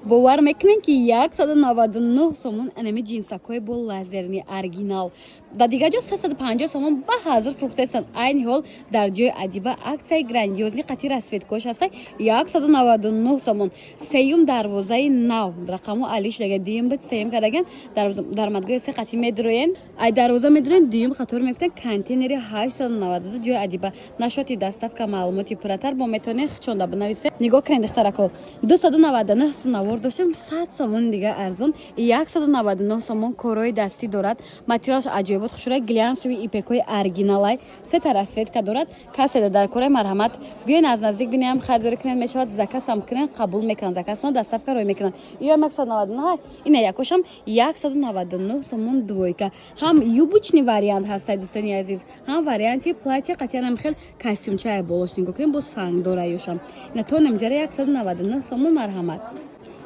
Бовар мекунем, ки 199 сомон анами ҷинсакҳои бо лазерный оригинал дар дигар ҷо 350 сомон ба ҳазор фурӯхтаистанд. Айни ҳол дар ҷои Адиба аксияи грандиозный қати расцветкош ҳаста, 199 сомон. Сеюм дарвозаи нав, рақаму алиш дага, дуюм буд, сеюм кардаган. Даромадгоҳи се қати медроен, ай дарвоза медроен, дуюм қатор мефтен, контейнери 892, ҷои Адиба. Нашоти доставка, маълумоти пурратар бо метавонед хичонда бинависед. Нигоҳ кунед, духтарако, 299 сом навор доштем, 100 сомон дига арзон, 199 сомон. Корҳои дастӣ дорад, материалаш аҷоибот, хушрӯй, глянцевый, ипекҳои оригиналай, сета расцветка дорад. Каседа дар кораи, марҳамат, биёен, аз наздик бинем, харидорӣ кунед. Мешавад, заказам кунед, қабул мекунанд, заказтон доставка рой мекунанд. Иём 199, ина якошам 199 сомон, двойка. Ҳам юбочный вариант ҳастай, дӯстони азиз, ҳам варианти платье. Қатъиянам хел костюмчае болош нигоҳ кунем, бо сангдора ёшам. Ина тонем ҷара 199 сомон, марҳамат.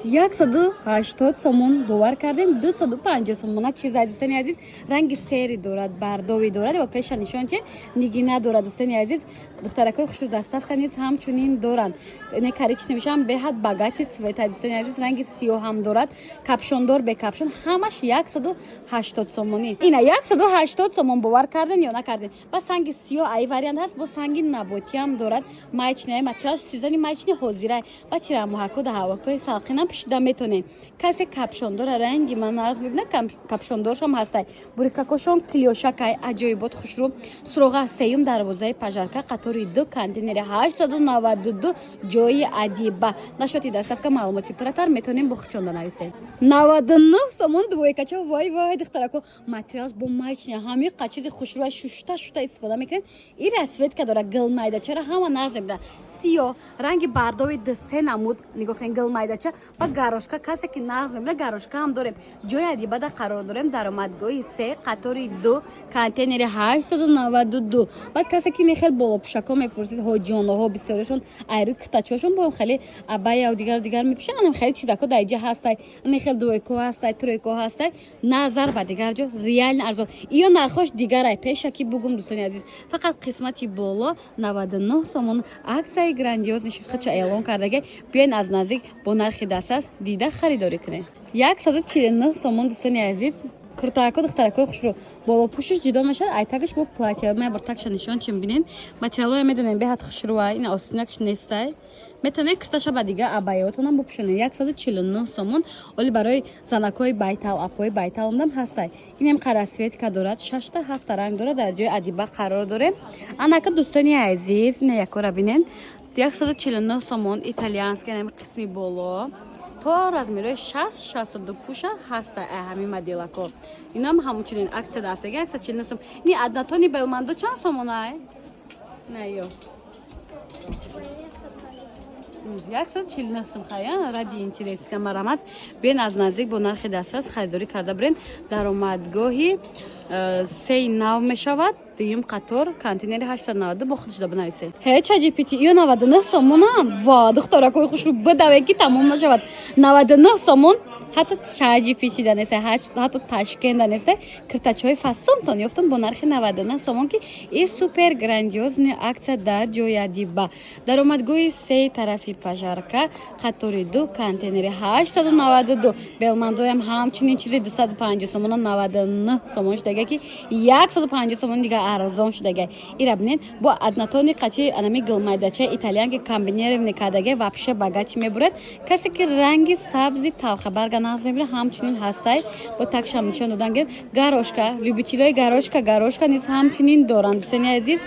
180 сомон, бовар кардем, 250 сомона чизай, дӯстони азиз. Ранги серый дорад, бордовый дорад ва пеша нишон чи нигина дорад, дӯстони азиз. Духтаракои хушрӯ, доставка низ ҳамчунин доранд. Не, коричневышам беҳад богатый цвета, дӯстони азиз. Ранги сиёҳ ҳам дорад, капюшондор, бе капюшон, ҳамаш 180 сомонӣ. Ина 180 сомон, бовар кардем ё накардем? Ба санги сиёҳ ай вариант ҳаст, бо санги наботиам дорад. Маечный материал, сюзани маечный ҳозирай. Ба тирамоҳако да ҳавокои салқинам пӯшида метонем. Касе капюшондора, ранги ман аз мебина, капюшондоршам ҳастай. Бурикакошон клёшакай, аҷоибот, хушрӯ. Суроға: сеюм дарвозаи пожарка, қатори ду, контейнери 892, ҷои Адиба. Нашоти доставка, маълумоти пурратар метавонем бо хучонда нависем. 99 сомон двойкача. Вай, вай, духтарако, материалш бо маечный, ҳамиқа чизи хушрӯа, шушта шушта истифода мекунед. И расцветка дора, гилмайдачара ҳама нағз мебина, сиёҳ, ранги бордовый, ду се намуд. Нигоҳ кунед, гилмайдача ва горошка. Касе ки нағз мебина, горошка ҳам дорем. Ҷои Адибада қарор дорем, даромадгоҳи се, қатори ду, контейнери 892. Баъд касе ки нехел болопӯшакҳо мепурсид, ҳоҷионаҳо бисёрашон айрӯи китачошон бо хеле абаяу дигару дигар мепӯшанд. Анам хеле чизако дар иҷа ҳастай, ане хел двойко ҳастай, тройко ҳастай. Назар ба дигар ҷо реально арзон, иё нархош дигарай. Пешакӣ бугум, дӯстони азиз, фақат қисмати боло 99 сомон. Аксияи грандиозный хача эълон кардаге, биёен, аз наздик бо нархи дастрас дида харидорӣ кунед. 149 сомон, дӯстони азиз, куртаако. Духтаракои хушрӯ, болопӯшиш ҷудо мешавад, айтакаш бо платья. Ма бор такша нишон чим, бинен, материалое медонем, беҳад хушрӯа. Ина остинакш нестай, метавонед кирташа ба дига абаётонам бупӯшонед. 149 сомон. Оли барои занакҳои байтал, апои байталомдам ҳастай. Инем расцветка дорад, шашта, ҳафта ранг дорад. Дар ҷои Адиба қарор дорем. Анака, дӯстони азиз, ина якора бинен, 149 сомон, итальянский. Инам қисми боло то размерҳои 60, 62 пӯша ҳаста. Ҳамин моделако, инам ҳамчунин аксия дафтаги, 149 сом. Ни однотонный белмандо чанд сомонай? На ё 149 сом. Хая, ради интереса, марамат, бен, аз наздик бо нархи дастрас харидорӣ карда бирен. Даромадгоҳи сеи нав мешавад, дуюм қатор, контейнери 892, бо худшда бинависед. Ҳеча GPT ё 99 сомонам. Ва, духтаракои хушрӯ, бидаве ки тамом нашавад. 99 сомон ҳатто ChatGPT да неста, ҳатто Ташкент да неста. Киртачаҳои фасонтон ёфтам бо нархи 99 сомон, ки и супер грандиозный акция дар ҷои Адиба, даромадгоҳи сеи тарафи пожарка, қатори ду, контейнери 892. Белмандоям ҳамчунин чизи 250 сомона 99 сомон шудага, ки 150 сомон дига арзон шудага. Ира бинед, бо однотонный қати анами гилмайдача итальянки комбинированный кардага, вообще богатый мебурад. Касе ки ранги сабзи талхабарга нағз мебинад, ҳамчунин ҳастай, бо такшам нишон додан гирд. Горошка, любителои горошка, горошка низ ҳамчунин доранд, дӯстони азиз.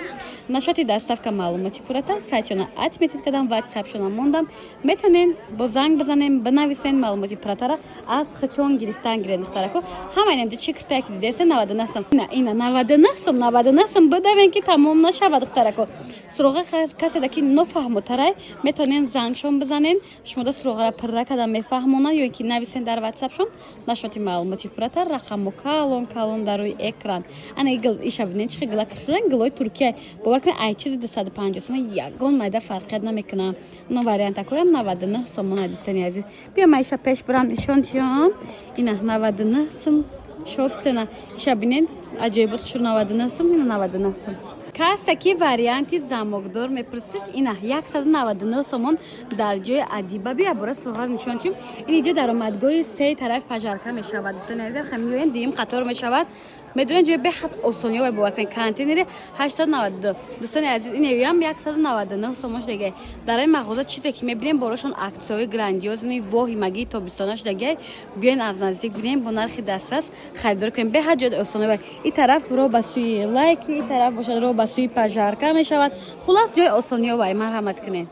Нашоти доставка, маълумоти пуррата сайтшона отметить кардам, ватсапшона мондам, метавонен бо занг бизанем, бинависен, маълумоти пурратара аз хичон гирифтан гирен. Духтарако, ҳама инамҷа чӣ киртая ки дидесе, 99 сом, ина 99 сом, 99 сом. Бидавен ки тамом нашавад, духтарако. Суроға каседа ки нофаҳмотарай, метавонен зангшон бизанен, шумода суроғара пурра карда мефаҳмонанд, ё ин ки нависен дар ватсапшон. Нашоти маълумоти пурратар, рақаму калон калон дар рӯи экран. Ана гил иша бинен, чи гила кишудан, гилои Туркия. Бовар кунед, ай чизи 250 сомон ягон майда фарқият намекунам. Но вариантакоям 99 сомона, дӯстони азиз. Биё, ма иша пеш бурам, нишон тиём. Ина 99 сом, шок цена. Иша бинен, аҷоибот, хушрӯ, 99 сом, ина 99 сом. Касе ки варианти замокдор мепурсид, ина 199 сомон дар ҷои Адиба. Бия, бора суҳрат нишон чим. Ин иҷо даромадгоҳи сеи тарафи Пожарка мешавад, дӯстони азиз. Хам меоянд, дуюм қатор мешавад. Медонед, ҷои беҳад осониё вай, бовар кунед. Контейнери 892, дӯстони азиз, ин ям 199 сомон шудагай. Дар ин мағоза чизе ки мебинем, борошон аксияҳои грандиозный, воҳимагии тобистона шудагай. Биёен, аз наздик бинем, бо нархи дастрас харидорӣ кунем. Беҳад ҷои осониё вай. Ин тараф роҳ ба сӯи Лайки, ин тараф бошад, роҳ ба сӯи Пожарка мешавад. Хулас, ҷои осониё вай, марҳамат кунед.